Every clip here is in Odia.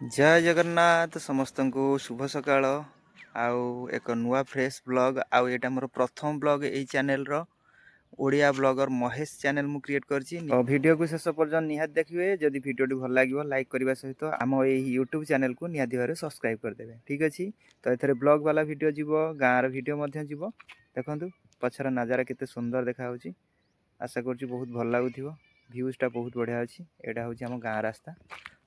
ଜୟ ଜଗନ୍ନାଥ, ସମସ୍ତଙ୍କୁ ଶୁଭ ସକାଳ ଆଉ ଏକ ନୂଆ ଫ୍ରେଶ୍ ବ୍ଲଗ୍। ଆଉ ଏଇଟା ମୋର ପ୍ରଥମ ବ୍ଲଗ୍ ଏଇ ଚ୍ୟାନେଲ୍ର। ଓଡ଼ିଆ ବ୍ଲଗର ମହେଶ ଚ୍ୟାନେଲ୍ ମୁଁ କ୍ରିଏଟ୍ କରିଛି। ଭିଡ଼ିଓକୁ ଶେଷ ପର୍ଯ୍ୟନ୍ତ ନିହାତି ଦେଖିବେ। ଯଦି ଭିଡ଼ିଓଟି ଭଲ ଲାଗିବ, ଲାଇକ୍ କରିବା ସହିତ ଆମ ଏଇ ୟୁଟ୍ୟୁବ୍ ଚ୍ୟାନେଲ୍କୁ ନିହାତି ଭାବରେ ସବସ୍କ୍ରାଇବ୍ କରିଦେବେ। ଠିକ୍ ଅଛି। ତ ଏଥିରେ ବ୍ଲଗ୍ ବାଲା ଭିଡ଼ିଓ ଯିବ, ଗାଁର ଭିଡ଼ିଓ ମଧ୍ୟ ଯିବ। ଦେଖନ୍ତୁ, ପଛର ନଜାରା କେତେ ସୁନ୍ଦର ଦେଖାହେଉଛି। ଆଶା କରୁଛି ବହୁତ ଭଲ ଲାଗୁଥିବ। ଭ୍ୟୁଜ୍ଟା ବହୁତ ବଢ଼ିଆ ଅଛି। ଏଇଟା ହେଉଛି ଆମ ଗାଁ ରାସ୍ତା।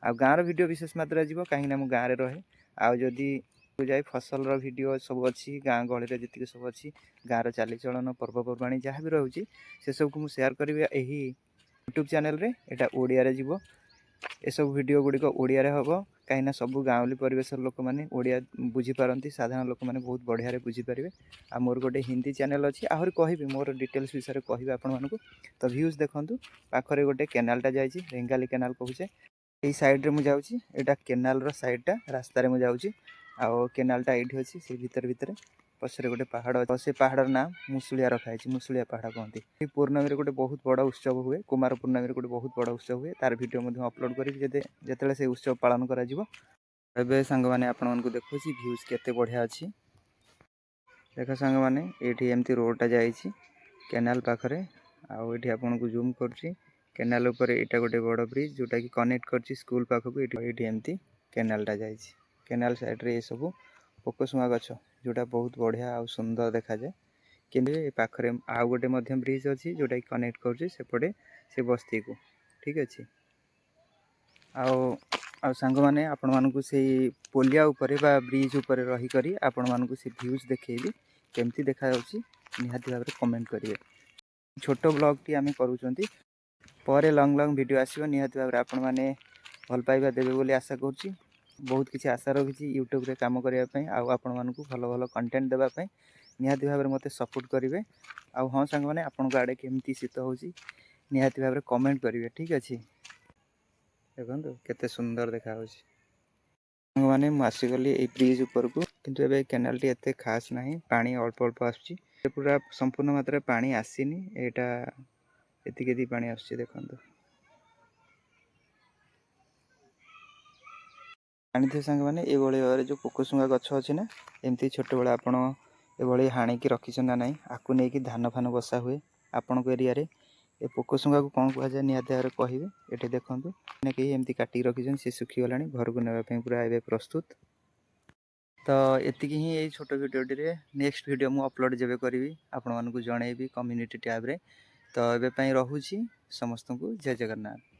ଆଉ ଗାଁର ଭିଡ଼ିଓ ବିଶେଷ ମାତ୍ରାରେ ଯିବ, କାହିଁକିନା ମୁଁ ଗାଁରେ ରହେ। ଆଉ ଯଦି ଯାଇ ଫସଲର ଭିଡ଼ିଓ ସବୁ ଅଛି, ଗାଁ ଗହଳିରେ ଯେତିକି ସବୁ ଅଛି, ଗାଁର ଚାଲିଚଳନ, ପର୍ବପର୍ବାଣି ଯାହା ବି ରହୁଛି, ସେସବୁକୁ ମୁଁ ସେୟାର କରିବି ଏହି ୟୁଟ୍ୟୁବ୍ ଚ୍ୟାନେଲ୍ରେ। ଏଇଟା ଓଡ଼ିଆରେ ଯିବ। ଏସବୁ ଭିଡ଼ିଓ ଗୁଡ଼ିକ ଓଡ଼ିଆରେ ହେବ, କାହିଁକିନା ସବୁ ଗାଉଁଲି ପରିବେଶର ଲୋକମାନେ ଓଡ଼ିଆ ବୁଝିପାରନ୍ତି। ସାଧାରଣ ଲୋକମାନେ ବହୁତ ବଢ଼ିଆରେ ବୁଝିପାରିବେ। ଆଉ ମୋର ଗୋଟେ ହିନ୍ଦୀ ଚ୍ୟାନେଲ୍ ଅଛି। ଆହୁରି କହିବି, ମୋର ଡିଟେଲ୍ସ ବିଷୟରେ କହିବି ଆପଣମାନଙ୍କୁ। ତ ଭ୍ୟୁଜ୍ ଦେଖନ୍ତୁ, ପାଖରେ ଗୋଟେ କେନାଲଟା ଯାଇଛି, ରେଙ୍ଗାଲି କେନାଲ କହୁଛେ। ଏଇ ସାଇଡ଼୍ରେ ମୁଁ ଯାଉଛି। ଏଇଟା କେନାଲର ସାଇଡ଼୍ଟା, ରାସ୍ତାରେ ମୁଁ ଯାଉଛି। ଆଉ କେନାଲଟା ଏଇଠି ଅଛି, ସେଇ ଭିତରେ ଭିତରେ। ପଛରେ ଗୋଟେ ପାହାଡ଼ ଅଛି। ସେ ପାହାଡ଼ର ନାଁ ମୁସୁଳିଆ ରଖାହେଇଛି, ମୁସୁଳିଆ ପାହାଡ଼ କହନ୍ତି। ଏଇ ପୂର୍ଣ୍ଣମୀରେ ଗୋଟେ ବହୁତ ବଡ଼ ଉତ୍ସବ ହୁଏ। କୁମାର ପୂର୍ଣ୍ଣମୀରେ ଗୋଟେ ବହୁତ ବଡ଼ ଉତ୍ସବ ହୁଏ। ତାର ଭିଡ଼ିଓ ମଧ୍ୟ ଅପଲୋଡ଼ କରିବି ଯେତେବେଳେ ସେ ଉତ୍ସବ ପାଳନ କରାଯିବ। ଏବେ ସାଙ୍ଗମାନେ, ଆପଣମାନଙ୍କୁ ଦେଖୁଛି ଭ୍ୟୁଜ୍ କେତେ ବଢ଼ିଆ ଅଛି। ଦେଖ ସାଙ୍ଗମାନେ, ଏଇଠି ଏମିତି ରୋଡ଼ଟା ଯାଇଛି କେନାଲ ପାଖରେ। ଆଉ ଏଇଠି ଆପଣଙ୍କୁ ଜୁମ୍ କରୁଛି। କେନାଲ ଉପରେ ଏଇଟା ଗୋଟେ ବଡ଼ ବ୍ରିଜ୍, ଯେଉଁଟାକି କନେକ୍ଟ କରିଛି ସ୍କୁଲ ପାଖକୁ। ଏଇଠି ଏମିତି କେନାଲଟା ଯାଇଛି। କେନାଲ ସାଇଡ଼୍ରେ ଏସବୁ ପୋକସୁମା ଗଛ, ଯେଉଁଟା ବହୁତ ବଢ଼ିଆ ଆଉ ସୁନ୍ଦର ଦେଖାଯାଏ। କିନ୍ତୁ ଏ ପାଖରେ ଆଉ ଗୋଟେ ମଧ୍ୟ ବ୍ରିଜ୍ ଅଛି, ଯେଉଁଟାକି କନେକ୍ଟ କରୁଛି ସେପଟେ ସେ ବସ୍ତିକୁ। ଠିକ୍ ଅଛି। ଆଉ ସାଙ୍ଗମାନେ, ଆପଣମାନଙ୍କୁ ସେଇ ପୋଲିଆ ଉପରେ ବା ବ୍ରିଜ୍ ଉପରେ ରହିକରି ଆପଣମାନଙ୍କୁ ସେ ଭ୍ୟୁଜ୍ ଦେଖେଇବି। କେମିତି ଦେଖାଯାଉଛି, ନିହାତି ଭାବରେ କମେଣ୍ଟ କରିବେ। ଛୋଟ ବ୍ଲଗ୍ଟି ଆମେ କରୁଛନ୍ତି, ପରେ ଲଙ୍ଗ୍ ଲଙ୍ଗ୍ ଭିଡ଼ିଓ ଆସିବ। ନିହାତି ଭାବରେ ଆପଣମାନେ ଭଲ ପାଇବା ଦେବେ ବୋଲି ଆଶା କରୁଛି। ବହୁତ କିଛି ଆଶା ରଖିଛି ୟୁଟ୍ୟୁବରେ କାମ କରିବା ପାଇଁ ଆଉ ଆପଣମାନଙ୍କୁ ଭଲ ଭଲ କଣ୍ଟେଣ୍ଟ ଦେବା ପାଇଁ। ନିହାତି ଭାବରେ ମୋତେ ସପୋର୍ଟ କରିବେ। ଆଉ ହଁ ସାଙ୍ଗମାନେ, ଆପଣଙ୍କ ଆଡ଼େ କେମିତି ଶୀତ ହେଉଛି, ନିହାତି ଭାବରେ କମେଣ୍ଟ କରିବେ। ଠିକ୍ ଅଛି। ଦେଖନ୍ତୁ କେତେ ସୁନ୍ଦର ଦେଖାଯାଉଛି। ସାଙ୍ଗମାନେ, ମୁଁ ଆସିଗଲି ଏଇ ବ୍ରିଜ୍ ଉପରକୁ। କିନ୍ତୁ ଏବେ କେନାଲଟି ଏତେ ଖାସ୍ ନାହିଁ, ପାଣି ଅଳ୍ପ ଅଳ୍ପ ଆସୁଛି। ପୁରା ସମ୍ପୂର୍ଣ୍ଣ ମାତ୍ରାରେ ପାଣି ଆସିନି। ଏଇଟା ଏତିକି ଏତିକି ପାଣି ଆସୁଛି, ଦେଖନ୍ତୁ। ଜାଣିଥିବେ ସାଙ୍ଗମାନେ, ଏଇଭଳି ଭାବରେ ଯେଉଁ ପୋକଶୁଙ୍ଗା ଗଛ ଅଛି ନା, ଏମିତି ଛୋଟବେଳେ ଆପଣ ଏଭଳି ହାଣିକି ରଖିଛନ୍ତି ନା ନାହିଁ? ଆକୁ ନେଇକି ଧାନ ଫାନ ବସା ହୁଏ। ଆପଣଙ୍କ ଏରିଆରେ ଏ ପୋକଶୁଙ୍ଗାକୁ କ'ଣ କୁହାଯାଏ, ନିହାତି ଭାବରେ କହିବେ। ଏଠି ଦେଖନ୍ତୁ, କେହି ଏମିତି କାଟିକି ରଖିଛନ୍ତି। ସେ ଶୁଖିଗଲାଣି, ଘରକୁ ନେବା ପାଇଁ ପୁରା ଏବେ ପ୍ରସ୍ତୁତ। ତ ଏତିକି ହିଁ ଏଇ ଛୋଟ ଭିଡ଼ିଓଟିରେ। ନେକ୍ସଟ ଭିଡ଼ିଓ ମୁଁ ଅପଲୋଡ଼ ଯେବେ କରିବି, ଆପଣମାନଙ୍କୁ ଜଣେଇବି କମ୍ୟୁନିଟି ଟ୍ୟାବ୍ରେ। ତ ଏବେ ପାଇଁ ରହୁଛି। ସମସ୍ତଙ୍କୁ ଜୟ ଜଗନ୍ନାଥ।